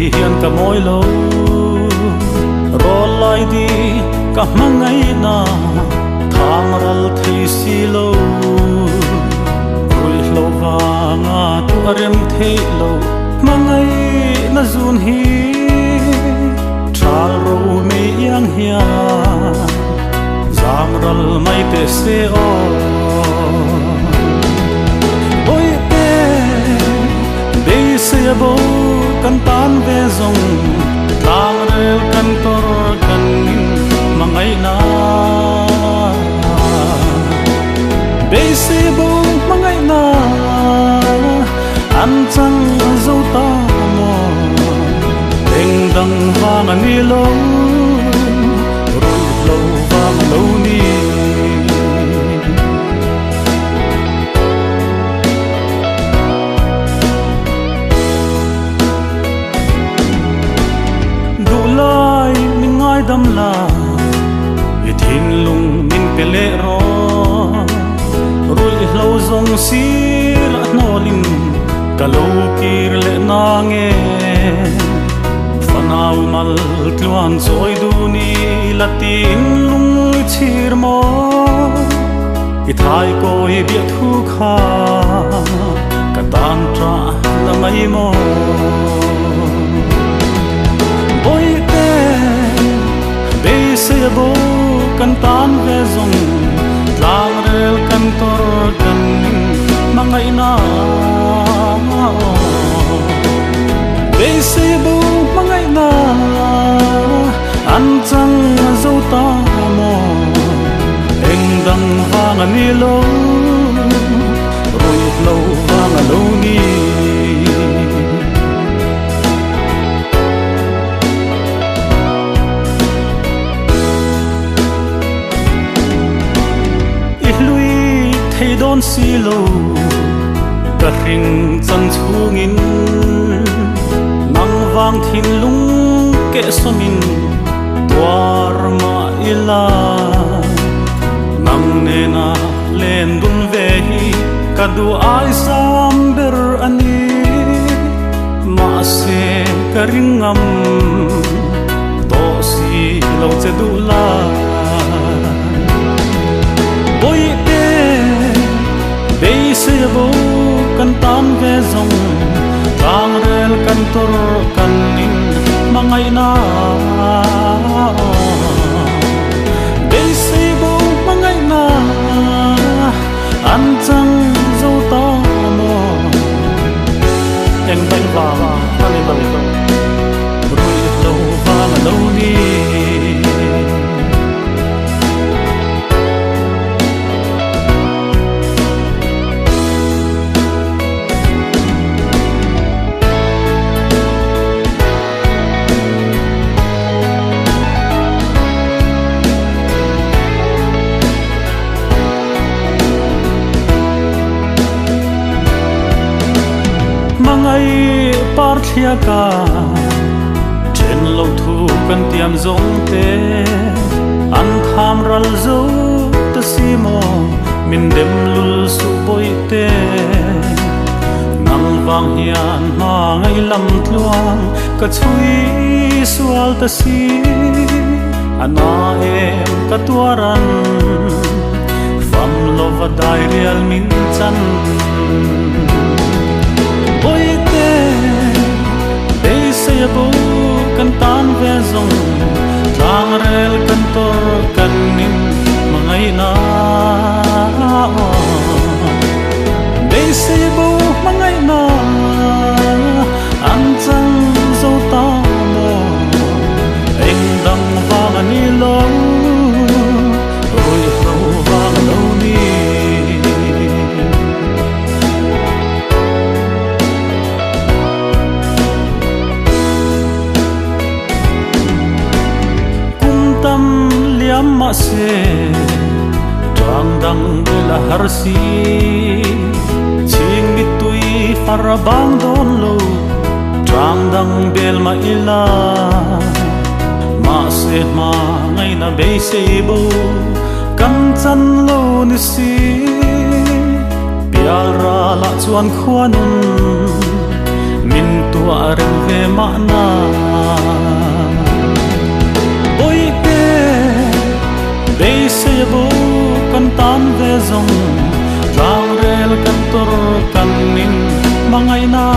Kei hian ka mawi lo Rawl lai di ka hmangaihna Thang ral thei si lo Ruihhlo vanga tu a rem theih lo Hmangaihna zun hi Thal ro mei iang hian Zam ral mai teh se aw. Bawihte, beisei a bo kan tan ve zawng Tlang rel kan tawr kan in hmangaihna Beisei a bo hmangaihna an chang zo ta maw Eng dang vang a ni lo Ruih lo vang a lo ni. Duhlai min ngaidam la, i thinlung min pe leh rawh. Ruihhlo zawng sir a hnawlin ka lo kir leh nang e. Fanau mal tluan chawi dun i la tin lung i chhir maw? I thai kawi biah thu kha ka tan ṭah la mai maw? Bawihte, beisei a bo kan tan ve zawng tlangrel kan tawr kan ning hmangaihna aw. Beisei a bo hmangaihna an chang zo ta maw? Eng dang vang a ni lo, ruihhlo vang a lo ni. I hlui thei dawn si lo, ka hring chan chhungin nang vang thinlung kehsawmin tuar mah ila. Nang nena len dun ve hi ka duh ai sam ber a ni. Mahse ka ring ngam tawh si lo che duh la. Bawihte, beisei a bo kan tan ve zawng tlangrel kan tawr kan in hmangaihna Beisei a bo hmangaihna an chang zo ta maw? Eng daih vang a ni lo, ruihhlo vang a lo ni. Hmangaih par thliaka then lo thu kan tiam zawng te an tham ral zo ta si maw min dem lul suh bawih te nang vang hian hmangaih lam tluang ka chhui sual ta si a na em ka tuaran fam lova dai rial min chan Bawihte beisei a bo kan tan ve zawng tlangrel kan tawr kan in hmangaihna Beisei a bo hmangaihna an chang zo ta maw Eng dang vang a ni lo Ruihhlo vang a lo ni. Kum tam liam mahse tang dang bel a har si Chhing mittui far a bang dawn lo tang dang bel mah ila Mahse hma ngaihna beisei bo kan chan lo ni si Pial ralah chuan khua nun min tuah reng ve mahna. zawng tlang rel kan tur kan nin mangai na.